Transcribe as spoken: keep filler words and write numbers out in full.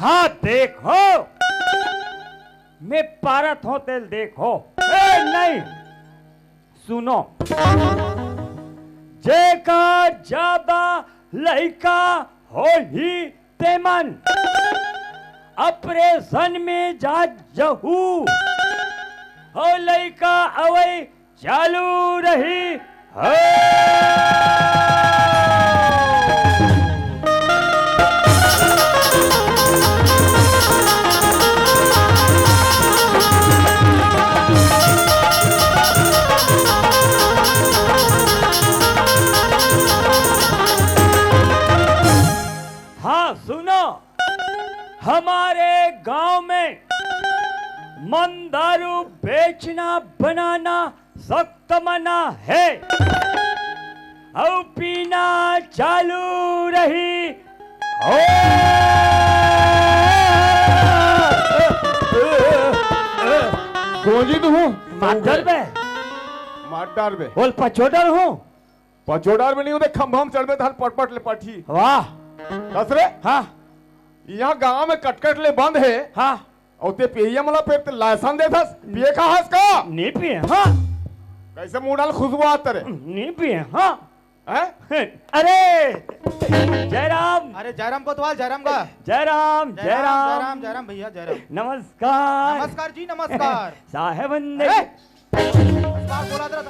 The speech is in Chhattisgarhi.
हाँ, देखो, मैं पारत हों तेला, देखो। ए, नहीं, सुनो, जेकर जादा लइका होही, तेमन ऑपरेशन में जा जहू, हो लइका अवई चालू रही। हो। हाँ, सुनो, हमारे गांव में मन दारू बेचना बनाना सख्त मना है, अउ पीना चालू रही। हो। गोंजी तो हूँ। मार डारबे। मार डारबे। बोल, पचोडर हूँ। पचोडर में नहीं होते, खंभा में चढ़बे, धान पटपट ले पाठी। वाह। कस रे? हाँ। यहाँ गांव में कटकट ले बंद है। हाँ। अउ ते पियइया मन ला फेर ते लाइसेंस देथस, पिए का हस का? नहीं पिए, हाँ। कैसे मुंह डाल खुशबू आत रे? नहीं पिए, हाँ। हैं? अरे, जयराम। अरे जयराम कोतवाल, जयराम का। जयराम, जयराम, जयराम। जयराम, जयराम भैया, जयराम। नमस्कार। नमस्कार जी, नमस्कार। साहेबन दे। ए, नमस्कार बोला था।